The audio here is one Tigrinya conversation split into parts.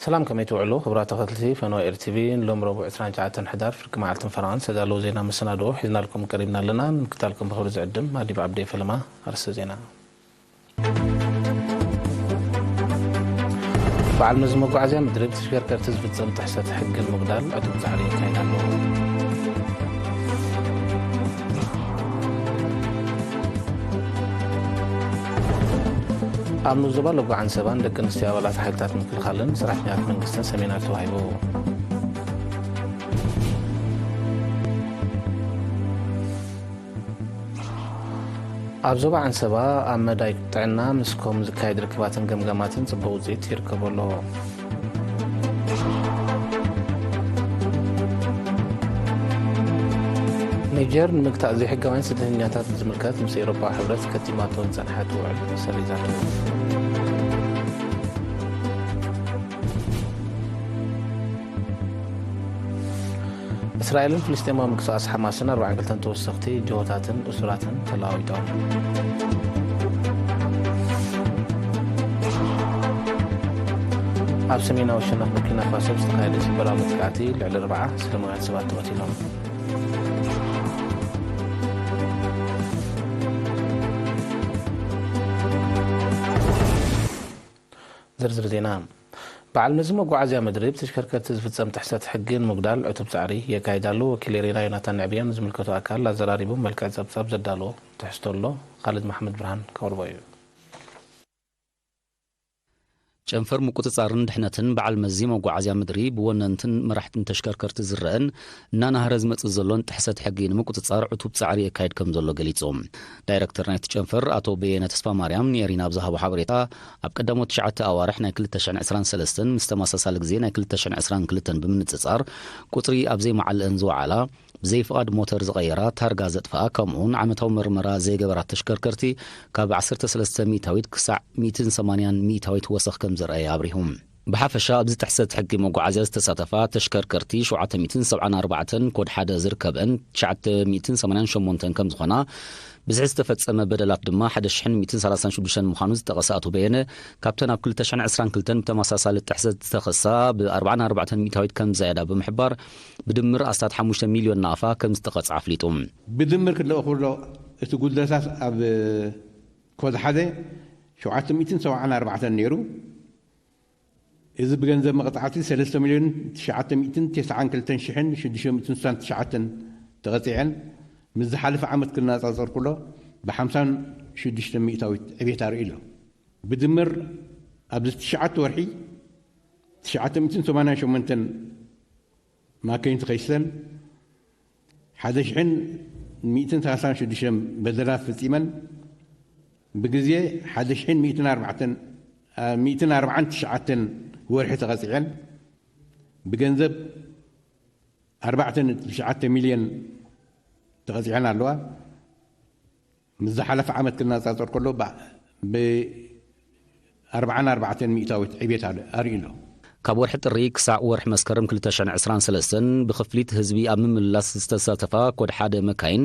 ሰላም፣ ከመይ ትውዕሉ ክቡራት ተኸታተልቲ ፈነወ ኤር ቲቪ? ንሎም ረቡዕ ዕስራን ትሽዓተን ሕዳር ፍርቂ መዓልትን ፈረቓን ዝተዳለወ ዜና መሰናድኦ ሒዝናልኩም ቀሪብና ኣለና። ንምክታልኩም ብኽብሪ ዝዕድም ኣዲብ ዓብደይ ፈለማ። ኣርእስተ ዜና። በዓል መዚ መጓዓዝያ ምድሪ ብተሽከርከርቲ ዝፍጸም ጥሕሰት ሕጊ ንምጉዳል ዕቱብ ጻዕሪ ይካየድ ኣሎ። ኣብ ንኡስ ዞባ ሎጎ ዓንሰባን ደቂ ኣንስትዮ ኣባላት ሓይልታት ምክልኻልን ሰራሕተኛታት መንግስትን ሰሚናር ተዋሂቡ። ኣብ ዞባ ዓንሰባ ኣብ መዳይ ጥዕና ምስ ኮም ዝካየድ ርክባትን ገምጋማትን ጽቡቕ ውጽኢት ይርከቦ ኣሎ። ኒጀር ንምግታእ ዘይሕጋውያን ስደተኛታት ዝምልከት ምስ ኤውሮጳ ሕብረት ከቲማቶ ዝጸንሐት ውዕል ሰሪዛቶ። እስራኤልን ፍልስጤማዊ ምንቅስቓስ ሓማስን ኣርባዓን ክልተን ተወሰኽቲ ጅሆታትን እሱራትን ተለዋዊጦም። ኣብ ሰሜናዊ ሸነኽ ቡርኪና ፋሶ ዝተኻየደ ሽበራዊ መጥቃዕቲ ልዕሊ ኣርብዓ ሰላማውያን ሰባት ተቐቲሎም። ዝርዝር ዜና። በዓል መዚ መጓዓዝያ ምድሪ ብተሽከርከርቲ ዝፍጸም ጥሕሰት ሕጊ ንምጉዳል ዕቱብ ጻዕሪ የካይድ ኣሎ። ወኪል ኤሪና ዮናታን ንዕብያ ንዝምልከቶ ኣካል ኣዘራሪቡ መልክዕ ጸብጻብ ዘዳለዎ ትሕዝቶ ኣሎ። ካልድ መሓመድ ብርሃን ከቕርቦ እዩ። ጨንፈር ምቁጽጻርን ድሕነትን በዓል መዚ መጓዓዝያ ምድሪ ብወነንትን መራሕትን ተሽከርከርቲ ዝረአን እናናህረ ዝመጽእ ዘሎን ጥሕሰት ሕጊ ንምቁጽጻር ዕቱብ ጻዕሪ የካይድ ከም ዘሎ ገሊጹ። ዳይረክተር ናይቲ ጨንፈር ኣቶ በየነ ተስፋ ማርያም ንኤሪና ብዝሃቦ ሓበሬታ፣ ኣብ ቀዳሞት ትሽዓተ ኣዋርሕ ናይ ክልተ ሽሕን ዕስራን ሰለስተን ምስ ተመሳሳሊ ግዜ ናይ ክልተ ሽሕን ዕስራን ክልተን ብምንጽጻር፣ ቁጽሪ ኣብ ዘይመዓልአን ዝወዓላ፣ ብዘይፍቓድ ሞተር ዝቐየራ፣ ታርጋ ዘጥፍኣ፣ ከምኡውን ዓመታዊ መርመራ ዘይገበራ ተሽከርከርቲ ካብ ዓሰርተ ሰለስተ ሚእታዊት ክሳዕ ሚእትን ሰማንያን ሚእታዊት ወሰኽ ከም ዘርኣየ ኣብሪሁ። ብሓፈሻ ኣብዚ ጥሕሰት ሕጊ መጓዓዝያ ዝተሳተፋ ተሽከርከርቲ ሸውዓተ ሚእትን ሰብዓን ኣርባዕተን ኮድ ሓደ ዝርከበን ትሽዓተ ሚእትን ሰማንያን ሸሞንተን ከም ዝኾና፣ ብዝሒ ዝተፈጸመ በደላት ድማ ሓደ ሽሕን ሚእትን ሰላሳን ሽዱሽተን ምዃኑ ዝጠቐሰ ኣቶ በየነ፣ ካብተን ኣብ ክልተ ሽሕን ዕስራን ክልተን ብተመሳሳሊ ጥሕሰት ዝተኸሳ ብ ኣርባዓን ኣርባዕተን ሚእታዊት ከም ዝዛየዳ ብምሕባር፣ ብድምር ኣስታት ሓሙሽተ ሚልዮን ናቕፋ ከም ዝተቐጽዓ ኣፍሊጡ። ብድምር ክልኦ ከሎ እቲ ጉድለታት ኣብ ኮድ ሓደ ሸውዓተ ሚእትን ሰብዓን ኣርባዕተን ነይሩ። እዚ ብገንዘብ መቕጻዕቲ ሰለስተ ሚልዮን ትሽዓተ ሚእትን ተስዓን ክልተን ሽሕን ሽዱሽተ ሚእትን ስሳን ትሽዓተን ተቐጺዐን፣ ምስ ዝሓለፈ ዓመት ክነጻጸር ከሎ ብሓምሳን ሽዱሽተ ሚእታዊት ዕቤት ኣርእዩ ኣሎ። ብድምር ኣብዚ ትሽዓተ ወርሒ ትሽዓተ ሚእትን ሰማንያን ሸሞንተን ማከይን ተኸሲሰን፣ ሓደ ሽሕን ሚእትን ሰላሳን ሽዱሽተን በደላት ፈጺመን፣ ብግዜ ሓደ ሽሕን ሚእትን ኣርባዕተን፣ አ፣ ሚእትን ኣርባዓን ትሽዓተን ወርሒ ተቐጺዐን፣ ብገንዘብ ኣርባዕተ ነጥቢ ትሽዓተ ሚልዮን ተቐጺዐን ኣለዋ። ምስ ዝሓለፈ ዓመት ክነጻጸር ከሎ ብ-፣ ብ-፣ ኣርባዓን ኣርባዕተን ሚእታዊት ዕቤት ኣር-፣ ኣርእዩ ኣሎ። ካብ ወርሒ ጥሪ ክሳዕ ወርሒ መስከረም ክልተ ሽሕን ዕስራን ሰለስተን ብኽፍሊት ህዝቢ ኣብ ምምልላስ ዝተሳተፋ ኮድ ሓደ መካይን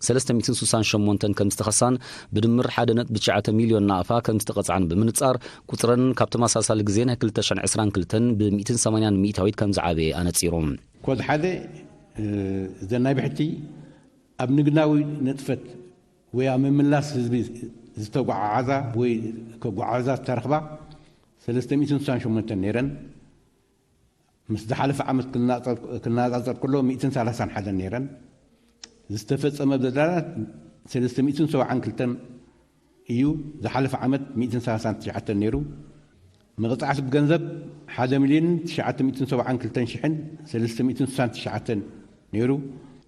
ሰለስተ ሚእትን ስሳን ሸሞንተን ከም ዝተኸሳን ብድምር ሓደ ነጥቢ ትሽዓተ ሚልዮን ናቕፋ ከም ዝተቐጽዓን ብምንጻር ቁጽረን ካብ ተመሳሳሊ ግዜ ናይ ክልተ ሽሕን ዕስራን ክልተን ብ ሚእትን ሰማንያን ሚእታዊት ከም ዝዓበየ ኣነጺሩ። ኮድ ሓደ፣ እ፣ እዘን ናይ ብሕቲ ኣብ ንግዳዊ ንጥፈት ወይ ኣብ ምምላስ ህዝቢ ዝተጓዓዓዛ ወይ ከጓዓዕዛ ዝተረኽባ ሰለስተ ሚእትን ስሳን ሸሞንተን ነይረን። ምስ ዝሓለፈ ዓመት ክነጻጸር፣ ክነጻጸር ከሎ ሚእትን ሰላሳን ሓደን ነይረን። ዝተፈጸመ በደላት ሰለስተ ሚእትን ሰብዓን ክልተን እዩ። ዝሓለፈ ዓመት ሚእትን ሰላሳን ትሽዓተን ነይሩ። መቕጻዕቲ ብገንዘብ ሓደ ሚልዮን ትሽዓተ ሚእትን ሰብዓን ክልተን ሽሕን ሰለስተ ሚእትን ስሳን ትሽዓተን ነይሩ።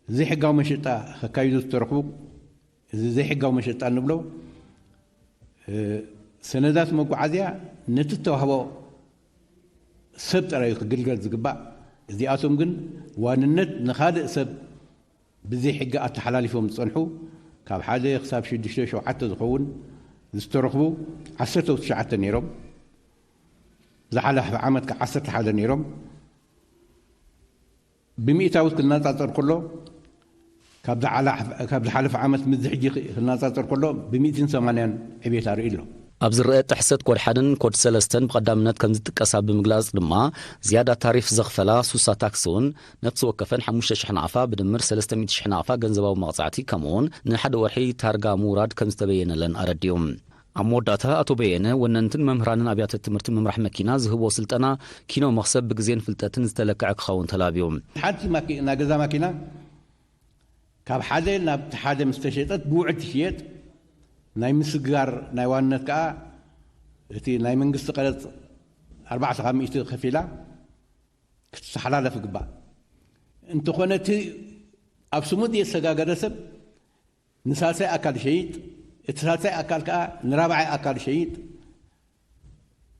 ዘይሕጋዊ መሸጣ ከካይዱ ዝተረኽቡ፣ እዚ ዘይሕጋዊ መሸጣ እንብሎ፣ እ፣ ሰነዳት መጓዓዝያ ነቲ እተዋህቦ ሰብ ጥራይ እዩ ክግልገል ዝግባእ። እዚኣቶም ግን ዋንነት ንኻልእ ሰብ ብዘይ ሕጊ ኣተሓላሊፎም ዝጸንሑ፣ ካብ ሓደ ክሳብ ሽዱሽተ ሸውዓተ ዝኸውን ዝተረኽቡ ዓሰርተ ትሽዓተ ነይሮም። ዝሓለፈ ዓመት ከ ዓሰርተ ሓደ ነይሮም። ብሚእታዊት ክነጻጸር ከሎ፣ ካብ ዝሓላ-፣ ካብ ዝሓለፈ ዓመት ምስዚ ሕጂ ክነጻጸር ከሎ፣ ብሚእትን ሰማንያን ዕቤት ኣርእዩ ኣሎ። ኣብ ዝረአ ጥሕሰት ኮድ ሓደን ኮድ ሰለስተን ብቐዳምነት ከም ዝጥቀሳ ብምግላጽ ድማ፣ ዝያዳ ታሪፍ ዘኽፈላ ሱሳ ታክሲ እውን ነፍሲ ወከፈን ሓሙሽተ ሽሕ ናቕፋ፣ ብድምር ሰለስተ ሚእቲ ሽሕ ናቕፋ ገንዘባዊ መቕጻዕቲ፣ ከምኡውን ንሓደ ወርሒ ታርጋ ምውራድ ከም ዝተበየነለን ኣረዲኡ። ኣብ መወዳእታ፣ ኣቶ በየነ፣ ወነንትን መምህራንን ኣብያተ ትምህርቲ ምምራሕ መኪና ዝህቦ ስልጠና ኪኖ መኽሰብ ብግዜን ፍልጠትን ዝተለክዐ ክኸውን ተላብዩ። ሓንቲ ማኪ-፣ ናይ ገዛ ማኪና ካብ ሓደ ናብ ሓደ ምስ ተሸጠት ብውዕል ትሽየጥ፣ ናይ ምስግጋር ናይ ዋንነት ከኣ እቲ ናይ መንግስቲ ቀረጽ ኣርባዕተ ካብ ሚእቲ ከፊላ ክትተሓላለፍ ይግባእ። እንተኾነ እቲ ኣብ ስሙ ዘሰጋገረ ሰብ ንሳልሳይ ኣካል ይሸይጥ፣ እቲ ሳልሳይ ኣካል ከኣ ንራብዓይ ኣካል ይሸይጥ፣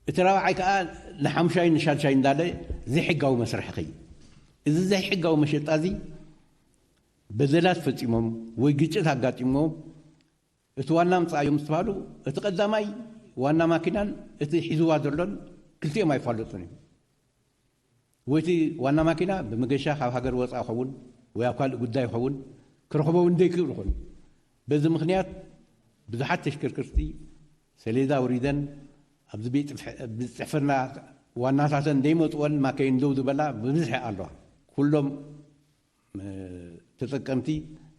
እቲ ራብዓይ ከኣ ንሓምሻይ ንሻድሻይ እንዳለ ዘይሕጋዊ መስርሕ ይኸይድ። እዚ ዘይሕጋዊ መሸጣ እዚ በደላት ፈጺሞም ወይ ግጭት ኣጋጢሞም እቲ ዋና ምጻዮም ዝተባህሉ፣ እቲ ቀዳማይ ዋና ማኪናን እቲ ሒዝዋ ዘሎን ክልቲኦም ኣይፋለጡን እዮም። ወይ እቲ ዋና ማኪና ብመገሻ ካብ ሃገር ወጻኢ ይኸውን ወይ ኣብ ካልእ ጉዳይ ይኸውን፣ ክረኽቦ እውን ዘይክእል ይኾን። በዚ ምኽንያት ብዙሓት ተሽከርከርቲ ሰሌዳ ኣውሪደን ኣብዚ ቤት ጽፍሐ-፣ ቤት ጽሕፈትና ዋናታተን ዘይመጽወን ማከይን ደው ዝበላ ብብዝሒ ኣለዋ። ኩሎም፣ እ፣ ተጠቀምቲ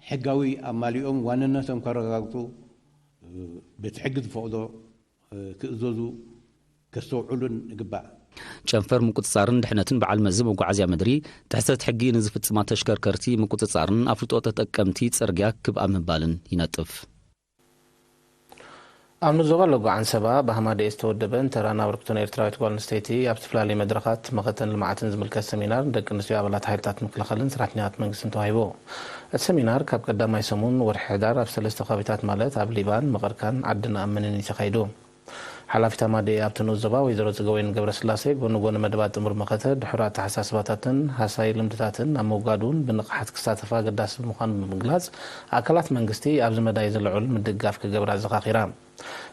ሕጋዊ ኣማሊኦም ዋንነቶም ከረጋግጹ፣ እ፣ በቲ ሕጊ ዝፈቕዶ፣ እ፣ ክእዘዙ ከስተውዕሉን ይግባእ። ጨንፈር ምቁጽጻርን ድሕነትን በዓል መዚ መጓዓዝያ ምድሪ፣ ጥሕሰት ሕጊ ንዝፍጽማ ተሽከርከርቲ ምቁጽጻርን ኣፍልጦ ተጠቀምቲ ጽርግያ ክብ ኣብ ምባልን ይነጥፍ። ኣብ ንዞባ ሎጎ ዓንሰባ ብሃማደኤ ዝተወደበን ተራን ኣበርክቶን ኤርትራዊት ጓል ኣንስተይቲ ኣብ ዝተፈላለዩ መድረኻት መኸተን ልምዓትን ዝምልከት ሰሚናር ንደቂ ኣንስትዮ ኣባላት ሓይልታት ምክልኻልን ሰራሕተኛታት መንግስትን ተዋሂቡ። እቲ ሰሚናር ካብ ቀዳማይ ሰሙን ወርሒ ሕዳር ኣብ ሰለስተ ከባቢታት ማለት ኣብ ሊባን፣ መቐርካን ዓዲ ነኣምንን እዩ ተኻይዱ። ሓላፊት ሃማደኤ ኣብቲ ንኡስ ዞባ ወይዘሮ ጽገወይኒ ገብረስላሴ፣ ጎኒ ጎኒ መደባት ጥሙር መኸተ፣ ድሑር ኣተሓሳስባታትን ሃሳዪ ልምድታትን ኣብ ምውጋድ እውን ብንቕሓት ክሳተፋ ኣገዳሲ ምዃኑ ብምግላጽ፣ ኣካላት መንግስቲ ኣብዚ መዳይ ዝልዑል ምድግጋፍ ክገብራ ኣዘኻኺራ።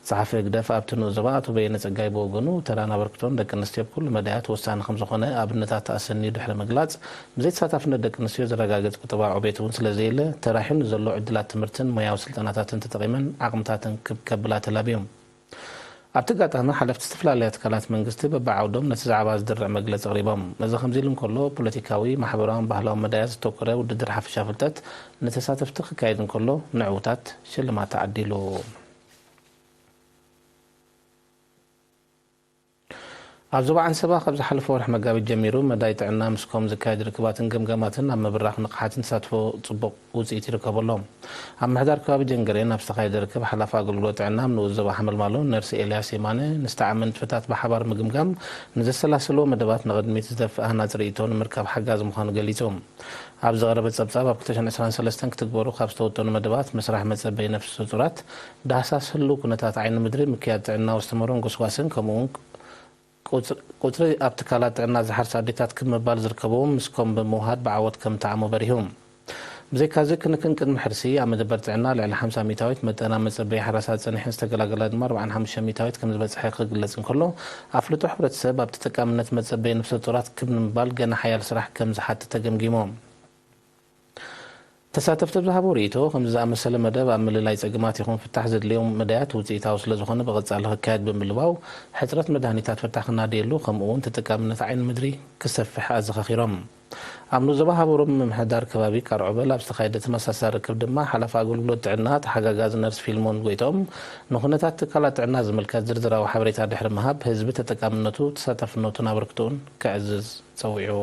ጸሓፊ ህግደፍ ኣብቲ ንኡስ ዞባ ኣቶ በየነ ጸጋይ ብወገኑ፣ ተራን ኣበርክቶን ደቂ ኣንስትዮ ኣብ ኩሉ መዳያት ወሳኒ ከም ዝኾነ ኣብነታት ኣሰንዩ ድሕሪ ምግላጽ፣ ብዘይ ተሳታፍነት ደቂ ኣንስትዮ ዝረጋገጽ ቁጠባዊ ዕቤት እውን ስለ ዘየለ፣ ተራሒኑ ንዘሎ ዕድላት ትምህርትን ሞያዊ ስልጠናታትን ተጠቒመን ዓቕምታተን ክብ ከብላ ተላብዮም። ኣብቲ ኣጋጣሚ፣ ሓለፍቲ ዝተፈላለያ ትካላት መንግስቲ በብዓውዶም ነቲ ዛዕባ ዝድርዕ መግለጺ ኣቕሪቦም። እዚ ከምዚ ኢሉ እንከሎ፣ ፖለቲካዊ፣ ማሕበራውን ባህላውን መዳያት ዘተኮረ ውድድር ሓፈሻ ፍልጠት ንተሳተፍቲ ክካየድ እንከሎ፣ ንዕዉታት ሽልማት ተዓዲሉ። ኣብ ዞባ ዓንሰባ ካብ ዝሓለፈ ወርሒ መጋቢት ጀሚሩ መዳይ ጥዕና ምስ ኮም ዝካየድ ርክባትን ገምጋማትን ኣብ ምብራኽ ንቕሓትን ተሳትፎ ጽቡቕ ውጽኢት ይርከቦ ኣሎ። ኣብ ምሕዳር ከባቢ ጀንገሬን ኣብ ዝተኻየደ ርክብ ሓላፊ ኣገልግሎት ጥዕና ኣብ ንኡስ ዞባ ሓመልማሎ ነርስ ኤልያስ የማነ ንዝተዓመ ንጥፈታት ብሓባር ምግምጋም ንዘሰላሰልዎ መደባት ንቕድሚት ዝደፍእ ሃናጺ ርእይቶ ንምርካብ ሓጋዚ ምዃኑ ገሊጹ። ኣብ ዝቐረበ ጸብጻብ ኣብ ክልተ ሽሕን ዕስራን ሰለስተን ክትግበሩ ካብ ዝተወጠኑ መደባት ምስራሕ መጸበይ ነፍሰ ጹራት፣ ዳህሳስ ህሉው ኩነታት ዓይኒ ምድሪ፣ ምክያድ ጥዕናዊ ኣስተምህሮን ጎስጓስን ከምኡ እውን ቁጽ-፣ ቁጽሪ ኣብ ትካላት ጥዕና ዝሓርሳ ኣዴታት ክብ ምባል ዝርከብዎም ምስ ኮም ብምውሃድ ብዓወት ከም ተዓሞ በሪሁ። ብዘይካዚ ክንክን ቅድሚ ሕርሲ ኣብ መደበር ጥዕና ልዕሊ ሓምሳ ሚእታዊት መጠና መጸበይ ሓራሳት ጸኒሐን ዝተገላገላ ድማ ኣርባዓን ሓሙሽተ ሚእታዊት ከም ዝበጽሐ ክግለጽ እንከሎ ኣፍልጦ ሕብረተሰብ ኣብ ተጠቃምነት መጸበይ ነፍሰ ጡራት ክብ ንምባል ገና ሓያል ስራሕ ከም ዝሓትት ተገምጊሙ። ተሳተፍቲ ኣብ ዝሃቦ ርእይቶ፣ ከምዚ ዝኣመሰለ መደብ ኣብ ምልላይ ጸገማት ይኹን ፍታሕ ዘድልዮም መዳያት ውጽኢታዊ ስለ ዝኾነ ብቐጻሊ ክካየድ ብምልባው፣ ሕጽረት መድሃኒታት ፍታሕ ክናደየሉ፣ ከምኡ እውን ተጠቃምነት ዓይኒ ምድሪ ክሰፍሕ ኣዘኻኺሮም። ኣብ ንዞባ ሃቡርም ምምሕዳር ከባቢ ቃርዖበል ኣብ ዝተኻየደ ተመሳሳሊ ርክብ ድማ፣ ሓላፊ ኣገልግሎት ጥዕና ተሓጋጋዚ ነርስ ፊልሞን ጎይቶም፣ ንኹነታት ትካላት ጥዕና ዝምልከት ዝርዝራዊ ሓበሬታ ድሕሪ ምሃብ፣ ህዝቢ ተጠቃምነቱ፣ ተሳታፍነቱን ኣበርክቶኡን ከዕዝዝ ጸዊዑ።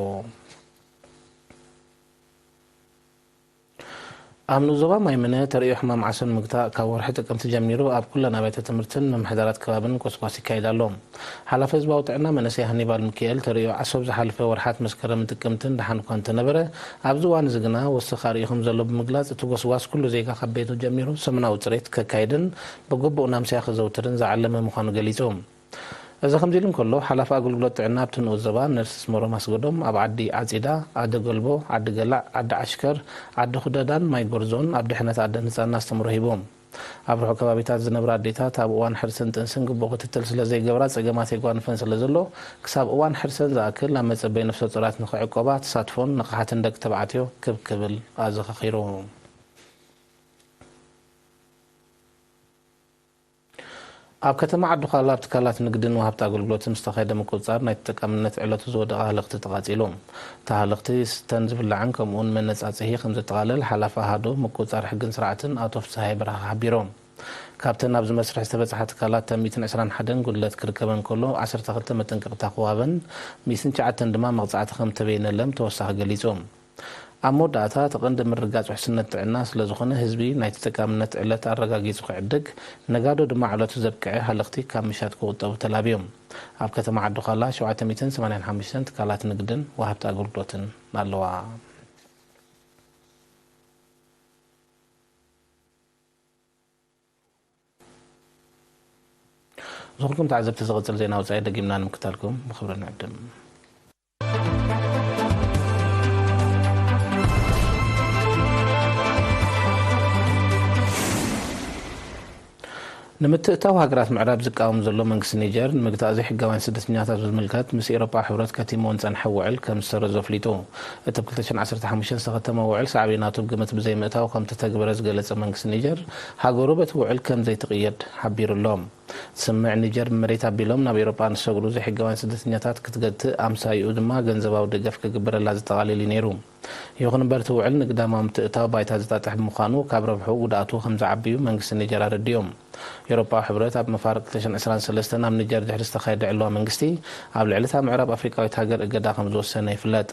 ኣብ ንኡስ ዞባ ማይምነ ተርእዮ ሕማም ዓሶ ንምግታእ ካብ ወርሒ ጥቅምቲ ጀሚሩ ኣብ ኩለን ኣብያተ ትምህርትን ምምሕዳራት ከባብን ጎስጓስ ይካየድ ኣሎ። ሓላፊ ህዝባዊ ጥዕና መንእሰይ ሃኒባል ሚካኤል ተርእዮ ዓሶ ኣብ ዝሓለፈ ወርሓት መስከረምን ጥቅምትን ደሓን እኳ እንተነበረ፣ ኣብዚ እዋን እዚ ግና ወሰኽ ኣርእዩ ከም ዘሎ ብምግላጽ፣ እቲ ጎስጓስ ኩሉ ዜጋ ካብ ቤቱ ጀሚሩ ሰሙናዊ ጽሬት ከካይድን ብግቡእ ናምስያ ከዘውትርን ዝዓለመ ምዃኑ ገሊጹ። እዚ ከምዚ ኢሉ እንከሎ፣ ሓላፊ ኣገልግሎት ጥዕና ኣብቲ ንኡስ ዞባ ነርስ ኣስመሮም ኣስገዶም ኣብ ዓዲ ዓጺዳ፣ ዓዲ ገልቦ፣ ዓዲ ገላዕ፣ ዓዲ ዓሽከር፣ ዓዲ ኩደዳን ማይ ጎርዞን ኣብ ድሕነት ኣደን ህጻንን ኣስተምህሮ ሂቡ። ኣብ ርሑቕ ከባቢታት ዝነብራ ኣዴታት ኣብ እዋን ሕርስን ጥንስን ግቡእ ክትትል ስለ ዘይገብራ ጸገማት የጓንፈን ስለ ዘሎ፣ ክሳብ እዋን ሕርሰን ዝኣክል ናብ መጸበይ ነፍሰ ጡራት ንኽዕቆባ ተሳትፎን ንቕሓትን ደቂ ተባዕትዮ ክብ ክብል ኣዘኻኺሩ። ኣብ ከተማ ዓዲ ዃላ ኣብ ትካላት ንግድን ወሃብቲ ኣገልግሎትን ዝተኻየደ ምቁጽጻር ናይ ተጠቃምነት ዕለቱ ዝወደቐ ሃለኽቲ ተቓጺሉ። እቲ ሃለኽቲ ስተን ዝብላዕን ከምኡውን መነጻጽሂ ከም ዘጠቓልል ሓላፊ ኣሃዱ ምቁጽጻር ሕግን ስርዓትን ኣቶ ፍስሃየ በርሀ ሓቢሮም። ካብተን ኣብዚ መስርሕ ዝተበጽሓ ትካላት እተን ሚእትን ዕስራን ሓደን ጉድለት ክርከበን ከሎ ዓሰርተ ክልተ መጠንቀቕታ ክወሃበን ሚእትን ትሽዓተን ድማ መቕጻዕቲ ከም ተበየነለን ብተወሳኺ ገሊጹ። ኣብ መወዳእታ እቲ ቀንዲ ምርግጋጽ ውሕስነት ጥዕና ስለ ዝኾነ ህዝቢ ናይ ተጠቃምነት ዕለት ኣረጋጊጹ ክዕድግ፣ ነጋዶ ድማ ዕለቱ ዘብቅዐ ሃለኽቲ ካብ ምሻጥ ክቑጠቡ ተላብዮም። ኣብ ከተማ ዓዲ ዃላ ሸውዓተ ሚእትን ሰማንያን ሓሙሽተን ትካላት ንግድን ወሃብቲ ኣገልግሎትን ኣለዋ። ዝኹልኩም ተዓዘብቲ ዝቕጽል ዜና ወጻኢ ደጊምና ንምክታልኩም ብኽብሪ ንዕድም። ንምትእታው ሃገራት ምዕራብ ዝቃወም ዘሎ መንግስቲ ኒጀር፣ ንምግታእ ዘይሕጋውያን ስደተኛታት ብዝምልከት ምስ ኤውሮጳ ሕብረት ከቲምዎ ዝጸንሐ ውዕል ከም ዝሰረዞ ኣፍሊጡ። እቲ ብ ክልተ ሽሕን ዓሰርተ ሓሙሽተን ዝተኸተመ ውዕል ሳዕቤናቱ ብግምት ብዘይምእታው ከም ተተግበረ ዝገለጸ መንግስቲ ኒጀር፣ ሃገሩ በቲ ውዕል ከም ዘይትቕየድ ሓቢሩ ኣሎ። ስምዕ ኒጀር ብመሬት ኣቢሎም ናብ ኤውሮጳ ንዝሰግሩ ዘይሕጋውያን ስደተኛታት ክትገትእ፣ ኣምሳይኡ ድማ ገንዘባዊ ደገፍ ክግበረላ ዘጠቓልል እዩ ነይሩ። ይኹን እምበር፣ እቲ ውዕል ንግዳማዊ ምትእታው ባይታ ዘጣጥሕ ብምዃኑ፣ ካብ ረብሑ ጉድኣቱ ከም ዝዓቢ እዩ መንግስቲ ኒጀር ኣረዲኡ። ኤውሮጳዊ ሕብረት ኣብ መፋርቕ ክልተ ሽሕን ዕስራን ሰለስተን ኣብ ኒጀር ድሕሪ ዝተኻየደ ዕልዋ መንግስቲ፣ ኣብ ልዕሊ እታ ምዕራብ ኣፍሪቃዊት ሃገር እገዳ ከም ዝወሰነ ይፍለጥ።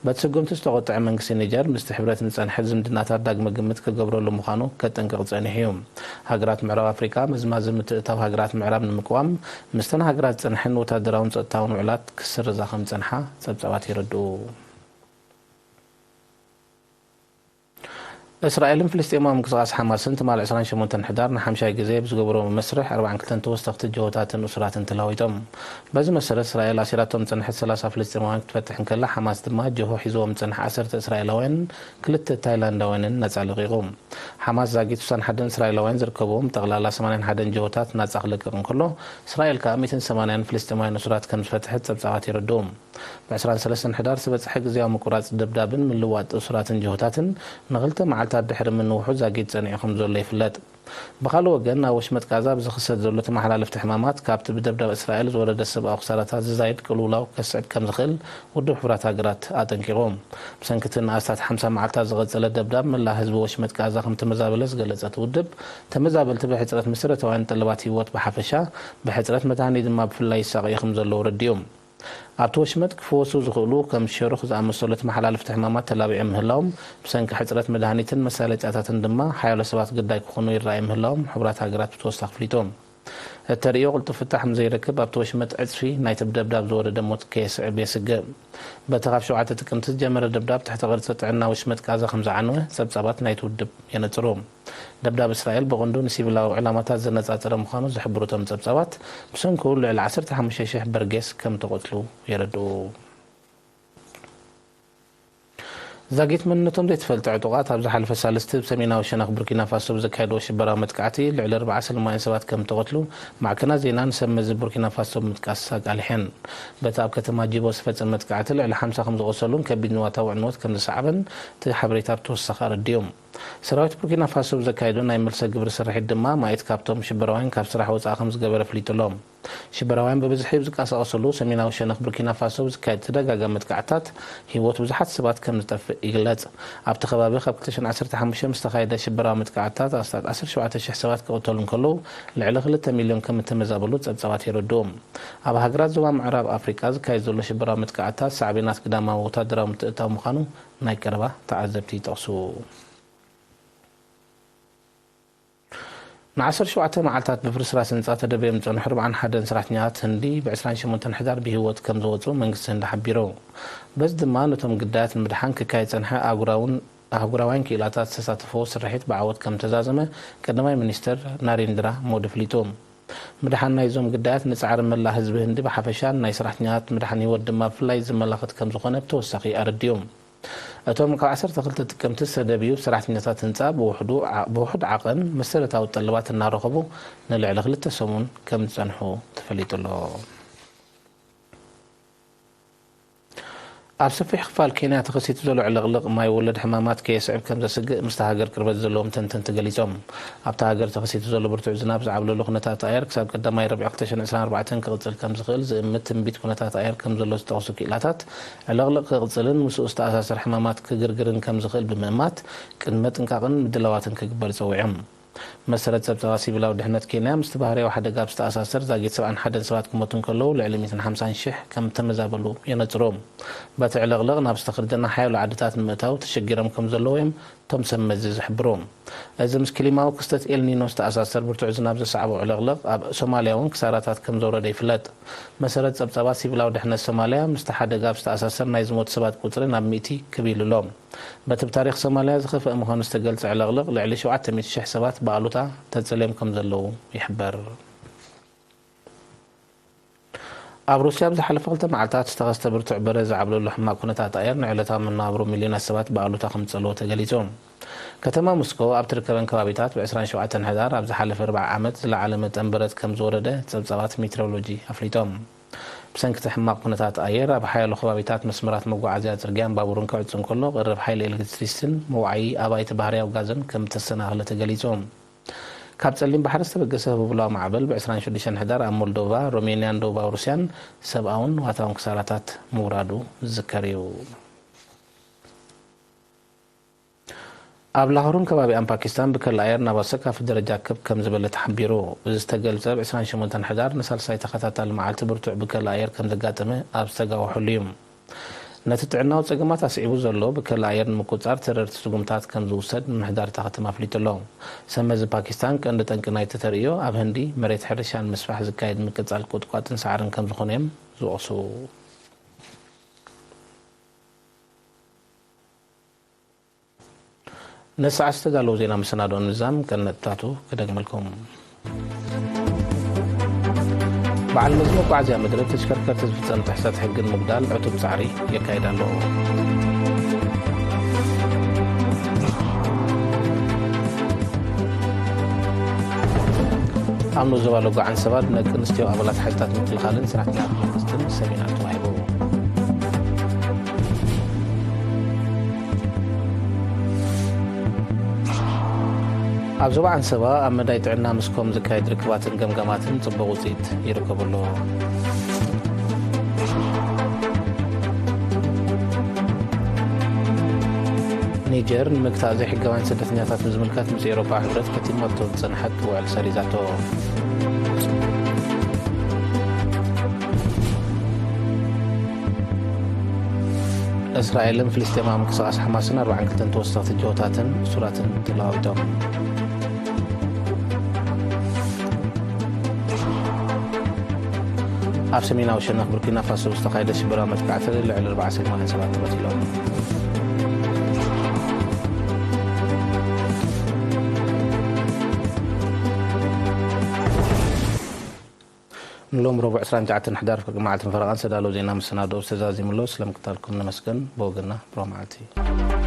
በቲ ስጉምቲ ዝተቖጥዐ መንግስቲ ኒጀር፣ ምስቲ ሕብረት ንጸንሐ ዝምድናታት ዳግመ ግምት ክገብረሉ ምዃኑ ከጠንቅቕ ጸኒሑ እዩ። ሃገራት ምዕራብ ኣፍሪቃ፣ መዝማዚ ምትእታው ሃገራት ምዕራብ ንምቅዋም፣ ምስተን ሃገራት ዝጸንሐን ወታደራውን ጸጥታውን ውዕላት ክስርዛ ከም ዝጸንሓ ጸብጻባት የረድኡ። እስራኤልን ፍልስጤማዊ ምንቅስቓስ ሓማስን ትማሊ ዕስራን ሸሞንተን ሕዳር ንሓምሻይ ግዜ ብዝገበርዎ መስርሕ ኣርባዓን ክልተን ተወሰኽቲ ጅሆታትን እሱራትን ተለዋዊጦም። በዚ መሰረት፣ እስራኤል ኣሲራቶም ዝጸንሐት ሰላሳ ፍልስጤማውያን ክትፈትሕ እንከላ፣ ሓማስ ድማ ጅሆ ሒዝዎም ዝጸንሐ ዓሰርተ እስራኤላውያንን ክልተ ታይላንዳውያንን ነጻ ለቒቑ። ሓማስ ዛጊት ስሳን ሓደን እስራኤላውያን ዝርከብዎም ብጠቕላላ ሰማንያን ሓደን ጅሆታት ናጻ ክለቅቕ እንከሎ፣ እስራኤል ከኣ ሚእትን ሰማንያን ፍልስጤማውያን እሱራት ከም ዝፈትሐት ጸብጻባት የረድኡ። ብ ዕስራን ሰለስተን ሕዳር ዝበጽሐ ግዝያዊ ምቁራጽ ደብዳብን ምልዋጥ እሱራትን ጅሆታትን ንኽልተ መዓልታት ድሕሪ ምንውሑ ዛጊት ጸኒዑ ከም ዘሎ ይፍለጥ። ብኻልእ ወገን፣ ኣብ ወሽመጥ ጋዛ ብዝኽሰት ዘሎ ተመሓላለፍቲ ሕማማት፣ ካብቲ ብደብዳብ እስራኤል ዝወረደ ሰብኣዊ ክሳራታት ዝዛይድ ቅልውላው ከስዕብ ከም ዝኽእል ውድብ ሕቡራት ሃገራት ኣጠንቂቑ። ብሰንኪ እቲ ንኣስታት ሓምሳ መዓልታት ዝቐጸለ ደብዳብ፣ መላእ ህዝቢ ወሽመጥ ጋዛ ከም ተመዛበለ ዝገለጸ እቲ ውድብ፣ ተመዛበልቲ ብሕጽረት መሰረታውያን ጠለባት ህይወት ብሓፈሻ፣ ብሕጽረት መድሃኒት ድማ ብፍላይ ይሳቐዩ ከም ዘለዉ ረዲኡ። ኣብቲ ወሽመጥ ክፍወሱ ዝኽእሉ ከም ሸሩኽ ዝኣመሰሉ ተመሓላለፍቲ ሕማማት ተላቢዖም ምህላዎም፣ ብሰንኪ ሕጽረት መድሃኒትን መሳለጥያታትን ድማ ሓያሎ ሰባት ግዳይ ክኾኑ ይረኣዩ ምህላዎም ሕቡራት ሃገራት ብተወሳኺ ኣፍሊጡ። እተርእዮ ቅልጡፍ ፍታሕ ምስ ዘይረክብ፣ ኣብቲ ወሽመጥ ዕጽፊ ናይቲ ብደብዳብ ዝወረደ ሞት ከየስዕብ የስግእ። በቲ ካብ ሸውዓተ ጥቅምቲ ዝጀመረ ደብዳብ፣ ትሕተ ቅርጺ ጥዕና ወሽመጥ ጋዛ ከም ዝዓነወ ጸብጻባት ናይቲ ውድብ የነጽሩ። ደብዳብ እስራኤል ብቐንዱ ንሲቪላዊ ዕላማታት ዘነጻጸረ ምዃኑ ዝሕብሩ እቶም ጸብጻባት፣ ብሰንክኡ ልዕሊ ዓሰርተ ሓሙሽተ ሽሕ በርጌስ ከም ተቐትሉ የረድኡ። ዛጊት መንነቶም ዘይተፈልጠ ዕጡቓት ኣብ ዝሓለፈ ሳልስቲ ኣብ ሰሜናዊ ሸነኽ ቡርኪና ፋሶ ብዘካየድዎ ሽበራዊ መጥቃዕቲ ልዕሊ ኣርባዓ ሰላማውያን ሰባት ከም እተቐትሉ ማዕከናት ዜና ንሰብ መዚ ቡርኪና ፋሶ ብምጥቃስ ኣቃሊሐን። በቲ ኣብ ከተማ ጂቦ ዝተፈጸመ መጥቃዕቲ ልዕሊ ሓምሳ ከም ዝቖሰሉን ከቢድ ንዋታዊ ዕንወት ከም ዝሰዓበን እቲ ሓበሬታ ብተወሳኺ ኣረዲኡ። ሰራዊት ቡርኪና ፋሶ ብዘካየዶ ናይ መልሰ ግብሪ ስርሒት ድማ ማኢት ካብቶም ሽበራውያን ካብ ስራሕ ወጻኢ ከም ዝገበረ ኣፍሊጡ ኣሎ። ሽበራውያን ብብዝሒ ኣብ ዝንቀሳቐስሉ ሰሜናዊ ሸነኽ ቡርኪና ፋሶ ብዝካየድ ተደጋጋሚ መጥቃዕትታት ህይወት ብዙሓት ሰባት ከም ዝጠፍእ ይግለጽ። ኣብቲ ከባቢ ካብ ክልተ ሽሕን ዓሰርተ ሓሙሽተ ምስ ተኻየደ ሽበራዊ መጥቃዕትታት ኣስታት ዓሰርተ ሸውዓተ ሽሕ ሰባት ክቕተሉ እንከለዉ፣ ልዕሊ ክልተ ሚልዮን ከም እተመዛበሉ ጸብጻባት የረድኡ። ኣብ ሃገራት ዞባ ምዕራብ ኣፍሪቃ ዝካየድ ዘሎ ሽበራዊ መጥቃዕትታት ሳዕቤናት ግዳማዊ ወታደራዊ ምትእትታው ምዃኑ ናይ ቀረባ ተዓዘብቲ ይጠቕሱ። ንዓሰርተ ሸውዓተ መዓልታት ብፍርስራስ ህንጻ ተደብርዮም ዝጸንሑ ኣርብዓን ሓደን ሰራሕተኛታት ህንዲ ብ ዕስራን ሸሞንተን ሕዳር ብህይወት ከም ዝወጹ መንግስቲ ህንዲ ሓቢሩ። በዚ ድማ ነቶም ግዳያት ንምድሓን ክካየድ ዝጸንሐ ኣህጉራውን ኣህጉራውያን ክኢላታት ዝተሳተፍዎ ስርሒት ብዓወት ከም ዝተዛዘመ ቀዳማይ ሚኒስተር ናሬንድራ ሞዲ ኣፍሊጡ። ምድሓን ናይዞም ግዳያት ንጻዕሪ መላእ ህዝቢ ህንዲ ብሓፈሻን ናይ ሰራሕተኛታት ምድሓን ህይወት ድማ ብፍላይ ዘመላኽት ከም ዝኾነ ብተወሳኺ ኣረዲኡ። እቶም ካብ ዓሰርተ ክልተ ጥቅምቲ ዝተደብዩ ሰራሕተኛታት ህንጻ ብውሕዱ ዓ-፣ ብውሑድ ዓቐን መሰረታዊ ጠለባት እናረኸቡ ንልዕሊ ክልተ ሰሙን ከም ዝጸንሑ ተፈሊጡ ኣሎ። ኣብ ሰፊሕ ክፋል ኬንያ ተኸሲቱ ዘሎ ዕልቕልቕ ማይ ወለድ ሕማማት ከየስዕብ ከም ዘስግእ ምስታ ሃገር ቅርበት ዘለዎም ተንተንቲ ገሊጾም። ኣብታ ሃገር ተኸሲቱ ዘሎ ብርቱዕ ዝናብ ዝዓብለሎ ኩነታት ኣየር ክሳብ ቀዳማይ ረብዒ ክልተ ሽሕን ዕስራን ኣርባዕተን ክቕጽል ከም ዝኽእል ዝእምት ትንቢት ኩነታት ኣየር ከም ዘሎ ዝጠቕሱ ክኢላታት፣ ዕልቕልቕ ክቕጽልን ምስኡ ዝተኣሳሰር ሕማማት ክግርግርን ከም ዝኽእል ብምእማት ቅድመ ጥንቃቕን ምድላዋትን ክግበር ጸዊዖም። መሰረት ጸብጻባት ሲቪላዊ ድሕነት ኬንያ ምስቲ ባህርያዊ ሓደጋ ኣብ ዝተኣሳሰር ዛጊት ሰብዓን ሓደን ሰባት ክሞቱ እንከለዉ ልዕሊ ሚእትን ሓምሳን ሽሕ ከም ተመዛበሉ የነጽሩ። በቲ ዕልቕልቕ ናብ ዝተኽርደና ሓያሎ ዓድታት ንምእታው ተሸጊሮም ከም ዘለዉ እዮም እቶም ሰብ መዚ ዝሕብሩ። እዚ ምስ ክሊማዊ ክስተት ኤልኒኖ ዝተኣሳሰር ብርቱዕ ዝናብ ዘሰዓቦ ዕልቕልቕ ኣብ ሶማልያ እውን ክሳራታት ከም ዘውረደ ይፍለጥ። መሰረት ጸብጻባት ሲቪላዊ ድሕነት ሶማልያ ምስቲ ሓደጋ ኣብ ዝተኣሳሰር ናይ ዝሞቱ ሰባት ቁጽሪ ናብ ሚእቲ ክብ ኢሉ ኣሎ። በቲ ብታሪኽ ሶማልያ ዝኸፍአ ምዃኑ ዝተገልጸ ዕልቕልቕ ልዕሊ ሸውዓተ ሚእቲ ሽሕ ሰባት ብኣሉታ ተጸልዮም ከም ዘለዉ ይሕበር። ኣብ ሩስያ ኣብ ዝሓለፈ ክልተ መዓልታት ዝተኸስተ ብርቱዕ በረድ ዝዓብለሉ ሕማቕ ኩነታት ኣየር ንዕለታዊ መነባብሮ ሚልዮናት ሰባት ብኣሉታ ከም ዝጸልዎ ተገሊጹ። ከተማ ሞስኮ ኣብ ትርከበን ከባቢታት ብ ዕስራን ሸውዓተን ሕዳር ኣብ ዝሓለፈ ርብዓ ዓመት ዝለዓለ መጠን በረድ ከም ዝወረደ ጸብጻባት ሜትሮሎጂ ኣፍሊጦም። ብሰንኪ እቲ ሕማቕ ኩነታት ኣየር ኣብ ሓያሎ ከባቢታት መስመራት መጓዓዝያ ጽርግያን ባቡርን ክዕጹ እንከሎ፣ ቀረብ ሓይሊ ኤሌክትሪሲቲን መውዓዪ ኣባይቲ ባህርያዊ ጋዝን ከም እተሰናኸለ ተገሊጹ። ካብ ጸሊም ባሕሪ ዝተበገሰ ህቡብላዊ ማዕበል ብ ዕስራን ሽዱሽተን ሕዳር ኣብ ሞልዶቫ፣ ሮሜንያን ደቡባዊ ሩስያን ሰብኣውን ንዋታውን ክሳራታት ምውራዱ ዝዝከር እዩ። ኣብ ላሆርን ከባቢኣን ፓኪስታን ብከላ ኣየር ናብ ኣሰካፊ ደረጃ ክብ ከም ዝበለ ተሓቢሩ። እዚ ዝተገልጸ ብ ዕስራን ሸሞንተን ሕዳር ንሳልሳይ ተኸታታሊ መዓልቲ ብርቱዕ ብከላ ኣየር ከም ዘጋጠመ ኣብ ዝተጋወሐሉ እዩ። ነቲ ጥዕናዊ ጸገማት ኣስዒቡ ዘሎ ብከላ ኣየር ንምቁጽጻር ተረርቲ ስጉምታት ከም ዝውሰድ ምምሕዳር እታ ከተማ ኣፍሊጡ ኣሎ። ሰብ መዚ ፓኪስታን ቀንዲ ጠንቂ ናይቲ ተርእዮ ኣብ ህንዲ መሬት ሕርሻ ንምስፋሕ ዝካየድ ምቅጻል ቁጥቋጥን ሳዕርን ከም ዝኾነ እዮም ዝወቕሱ። ነዚ ሰዓት ዝተዳለዉ ዜና መሰናድኦ ንምዝዛም ቀንዲ ነጥብታቱ ክደግመልኩም። በዓል መዚ መጓዓዝያ መደብ ተሽከርከርቲ ዝፍጸም ጥሕሰት ሕግን ምጉዳል ዕቱብ ጻዕሪ የካይድ ኣሎ። ኣብ ንኡስ ዞባ ሎጎ ዓንሰባ ንደቂ ኣንስትዮ ኣባላት ሓይልታት ምክልኻልን ሰራሕተኛታት መንግስትን ሰሚናር ተዋሂቡ። ኣብ ዞባ ዓንሰባ ኣብ መዳይ ጥዕና ምስ ኮም ዝካየድ ርክባትን ገምጋማትን ጽቡቕ ውጽኢት ይርከቡ ኣሎ። ኒጀር ንምግታእ ዘይሕጋውያን ስደተኛታት ብዝምልከት ምስ ኤውሮፓ ሕብረት ከቲማቶ ዝጸንሐት ውዕል ሰሪዛቶ። እስራኤልን ፍልስጤማዊ ምንቅስቓስ ሓማስን ኣርባዓን ክልተን ተወሰኽቲ ጅሆታትን እሱራትን ተለዋዊጦም። ኣብ ሰሜናዊ ሸነኽ ቡርኪና ፋሶ ዝተኻየደ ሽበራዊ መጥቃዕቲ ልዕሊ ኣርባዓ ሰማንያን ሰባት ተቐቲሎም። ንሎም ረቡዕ ዕስራን ትሽዓተን ሕዳር ፍርቂ መዓልትን ፈረቓን ዝተዳለዉ ዜና መሰናድኦ ዝተዛዚሙ ኣሎ። ስለ ምክታልኩም ነመስግን። ብወገንና ብሩህ መዓልቲ።